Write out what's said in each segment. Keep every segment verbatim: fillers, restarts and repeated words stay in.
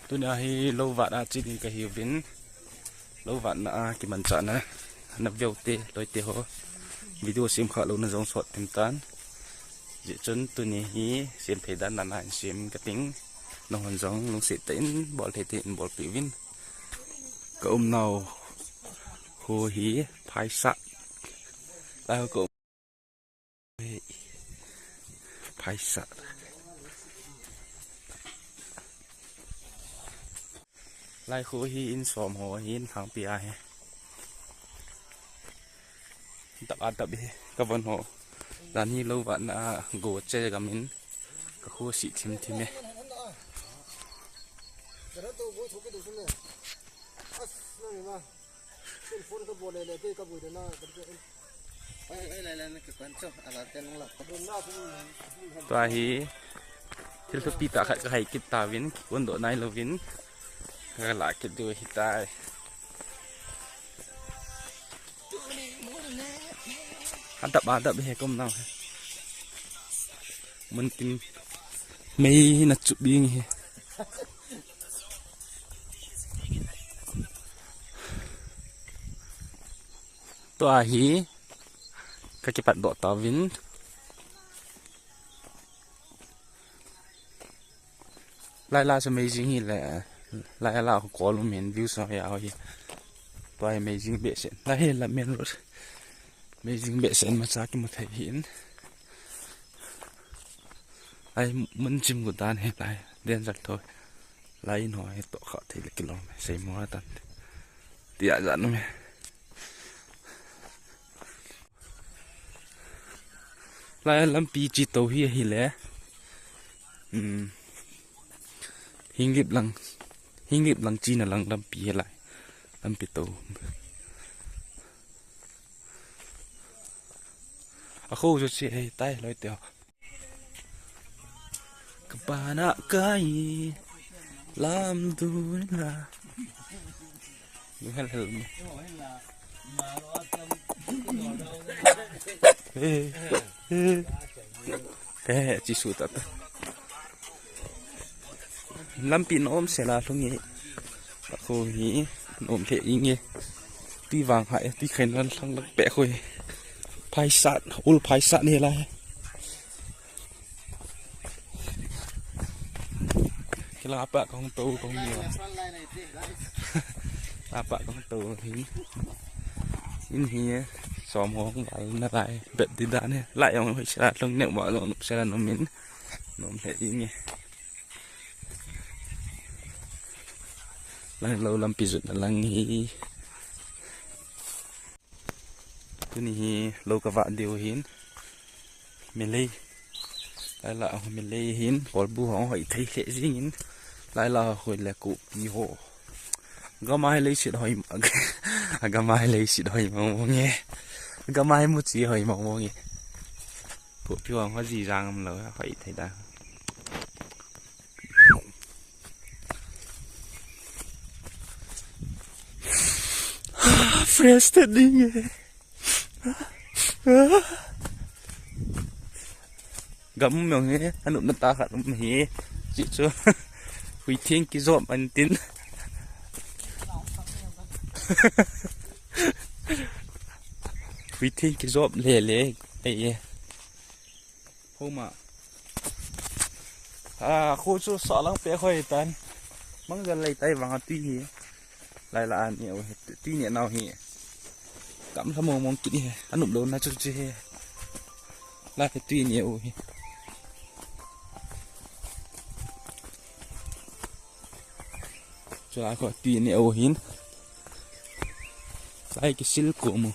Tunia hi lou vatna chini kahiuvin. Lou vatna a kimanchahna na veu te, loi te ho. Video sem kha louna jong sot tin tan. Jeh chun tuni hi sem thei dan nana in sem kating. Nahon jong lungset tah in bol thei tah in bolpeh uvin. Ka umnau ho hi Phaisat. Lai ho ka um. Phaisat. Lai khu hi in som ho hi in thang pi a hi. Dap a dap hi ka von ho. Dan hi lou vatna a go che gam in ka khu si thim thim e. Tua hi thil thupi tah khat ka hai kit tauvin, kikon doh nai louvin, ka lah kit diu ahitai. Adap, adap hi ka umnau hi. Muntin mei na chup ding hi. Tua hi ka kipat doh tauvin. Lai la chu amazing hi le. Lai la khu kol um hin view sa ya hi. Tua hi amazing behseh. Lai hi la main road. Amazing behseh, macha kimu thei hin. Ai mun chim gu dan hi lai. Danger tho. Lai in ho hi toh kha thei le kilom. Sei mo tan. Tia jan me. Lai lampi chi to hi ahile. Hmm. Hinglip lang. Hinglip lang china lang lampi hi lai. Lampi to. A kho chu chi ahitai loi te. Ka pana kai lam du la. Lu hel hel mi. He, he. Ke chi su ta ta. Lampi nom se la lhung e. Ko hi nom le ing e. Ti vang ha e, ti khen lan thang lak pe ko hi. Phaisat, ul phaisat ni la. Kila apa kong tu kong ni. Apa kong tu hi. In hi e. Som hong wal na lai. Bet di dan e. Lai ong hi sila lhung ne wa ong sila nom in. Nom le ing e. Lai lou lampi jot na lang hi. Tuni hi lou ka vah diu hin. Melei. Lai la ho melei hin. Kolbu ho hoi thei le jing in. Lai la ho le kopi ho. Gamai lei sit hoi. Gamai lei sit hoi mo mo nge. Gamai mu chi hoi mo mo nge. Kopi ho ho ji jang am lou hoi thei da. Fresh ta ding e. Gam mong e, anu na ta khat um hi. Chi chu. Hui thing ki jop an tin. Hui thing ki jop le le. Ei e. Homa. A, khu chu sa lang pe khoi tan. Mang gal lai tai vang a tui hi. Lai la an e u hi. Tui ne nau hi. Kam la mong mong kit hi. Anup lo na chu chu hi. Lai hi tui ne u hi. Chu a ko tui ne u hin. Lai ki sil ko mu.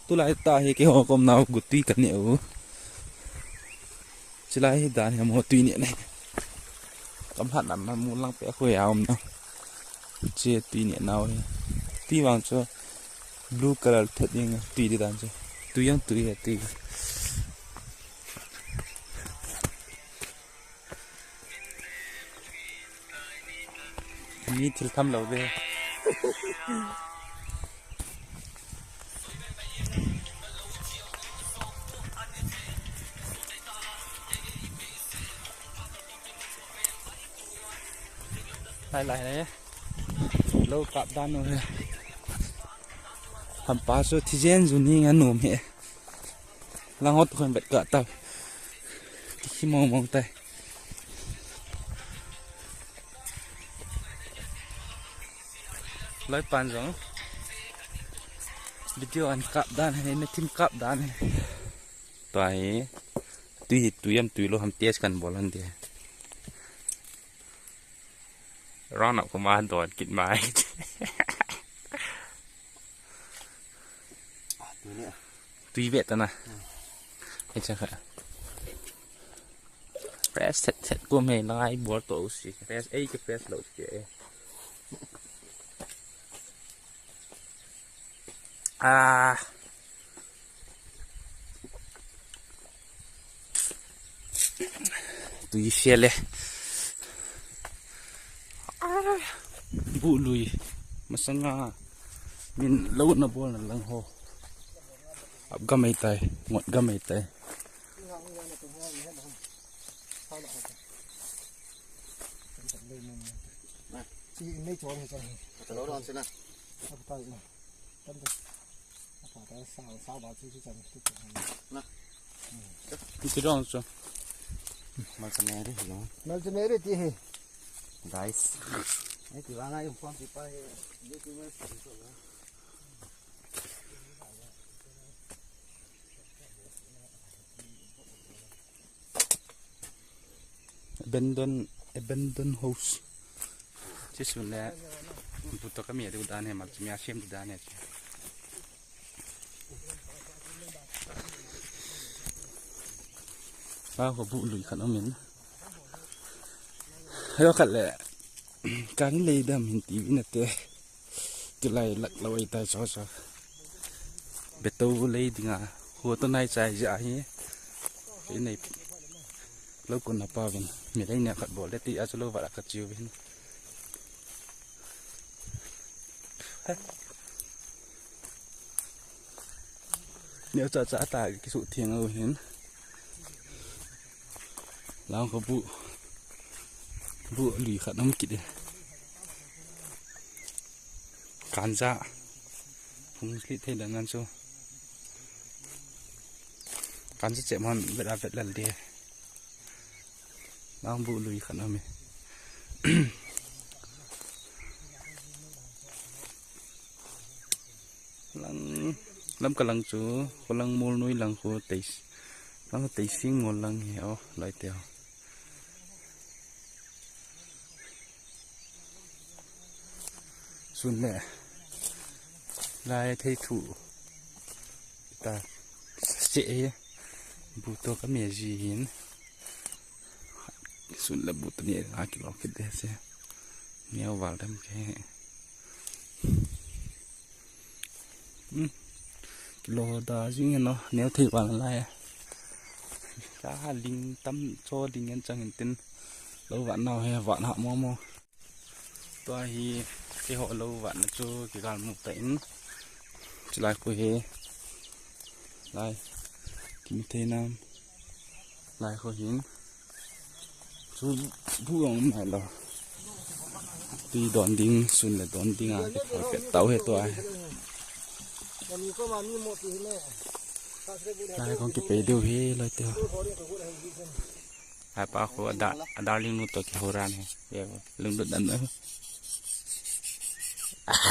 Tulai ta hi keiho ka umnau gu tui ka ne u. Chilai hi dan hi mo tui ne nai. Kam hat nam na mu lang pe khu ya umnau. Che tui ne nau hi. Tui vang chu blue color thet ding tui di dan chu. Tui yang tui he tui. Mi thil tham lo ve. Lai lai le. Lou kap dan u he. Hampa chu thijen ju ni nga nom he. Lang hot khon bet ka ta. Ki mong mong tai. Loi pan jong. Video an kap dan he, na thim kap dan he. Tua hi. Tui hi tui am tui lou ham test kan bol han de. Round up kuma don kit mai. Tui ve ta na. Hei cha kha. Press set set ko me ngai bol to si. Press ei ke press lou ke. Ah. Tui se le. Ah. Bu lui. Masanga. Min lou na bol na lang ho. Ap ga mai tai. Ngot ga mai tai. Iti dong chu. Malchame ri hi lo. Malchame ri ti hi. Guys. Iti vang ai um pom ti pa hi. Abandon, abandon house. Chi sun le, bu to kami adu dan he, malchame a siam dan he. Ba ho bu lui khan omin. Heo khat le, kan lei dam hin ti vin ate. Tilai lak lawai tai cho cho. Beto lei dinga. Hu to nai chai ja hi. Inei. Lo kun na pa vin. Mi lei ne khat bol le ti a chu lo va ka chiu vin. Neo cha cha ta ki su thiang au hin. Lang ko bu. Bu lui khat om kit de. Kanja. Phung slit thei dan ngan chu. Kanja che man vet a vet lal de. Lang bu lui khan ami. Lang, lam ka lang chu, ko lang mol noi lang ko teis. Lang teising mol lang hi o, lai te o. Sun le. Lai thei thu. Ta. Se e. Bu to ka me ji hin. Sun le bu to ni a ki lo ki de se. Neo val dam ke. Hmm. Ki lo da jing no. Neo thei val lai. Ka ha ling tam cho ling yan chang hin tin. Lo vat nau he vat ha mo mo. Tua hi keiho lo vatna chu kigal mu ta in. Chulai khu hi. Lai. Kim thei nam. Lai khu hin. Chu bu ong mai lo. Ti don ding sun le don ding a ki thal pet tau he tua hi. Lai kong ki pe diu hi lai te. Apa ko ada, ada ling nu to ki horan he. Ya, lung dut dan.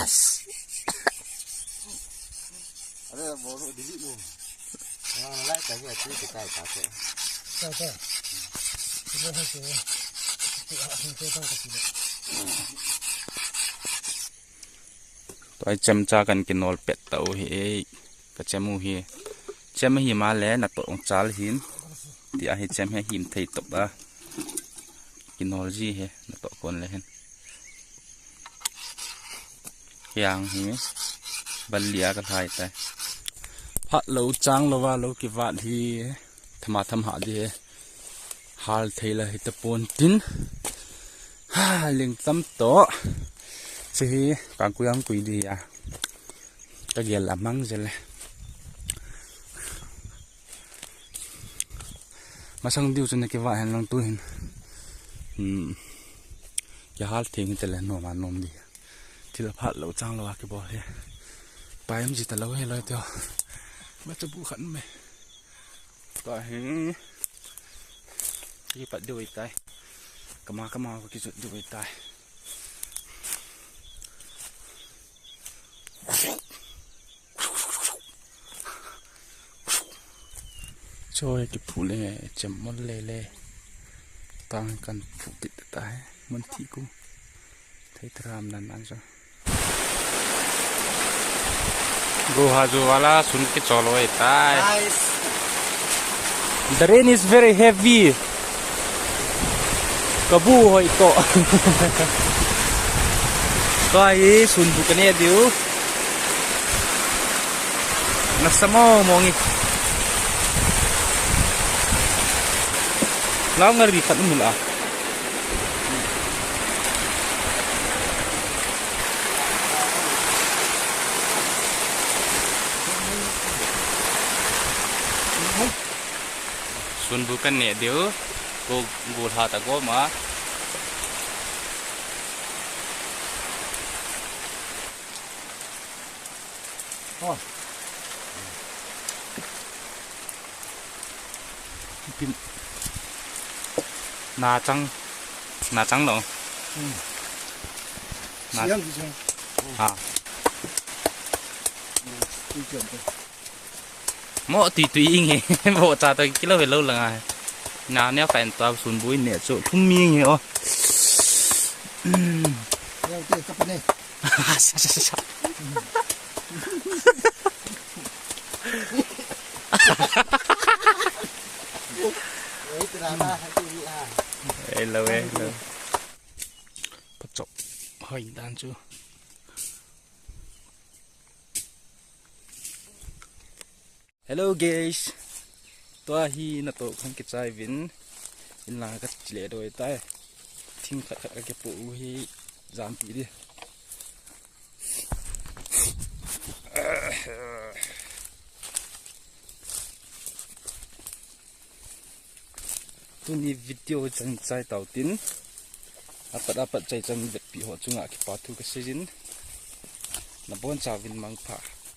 As. Ada baru dili mo. Yang lai ka ya tu kita ka ke. Sa sa. Ibo ha ke. Ti a hin ke tang ka ti. Tua hi chemcha kan kinol pet ta u hi e, ka chem u hi. Chem hi ma le na to ong chal hin. Ti a hi chem hi him thei top a. Kinol ji hi na to kon le hin. Hiang hi. Bal lia ka thai tai. Phat lo chang lo va lo ki vat hi. Thama tham ha di he. Hal thei la hi ta pon tin. Ha, ling tam to. Chi hi, kang kui ang kui di ya. Ka gel la mang jel le. Masang diu chu na ki va hen lang tu hin. Hmm. Kihal theng hi tale nom a nom di. Thil phat lou chang lou a kibol hi. Pai um ji talou hi loi teo. Ma chabu khat me. Tua hi. Kipat diu ahitai. Kama kama kijot diu ahitai. Choi kiphu le, chem mol le le. Tang kan phu kit tai. Mun thi ku. Thei tharam nan nan so. Go ha ju wala sun kichol ahitai. Nice. The rain is very heavy. Kabu hoi to. Tua hi sunbu kaneh diu. Nasa mong mong e. Lau ngari khat um la. Sunbu kaneh diu, ko gulha ta gom a. Oh. Pin. Na chang, na chang lou. Hmm. Na. Siang ki chang. Ha. Hmm, ki chang. Mo tui tui inge, mo cha to kilo ve lou langa. Na neo ka en to sunbu in neh chu, thum mi inge o. Neo te ka pa ne. Sa, sa, sa, sa. Ei, te na na, hai tu ni a. Ei, lou, ei, lou. Pachop. Hoi, dan chu. Hello guys. Tua hi natoh khan kichai uvin. In lang ka chile doi tai. Thing khat khat ka kipu u hi jampi di. Tuni video chan chai tau tin. Apat apat chai chan vetpi ho chunga kipa thu ka seijin. Nabon chauvin mangpha.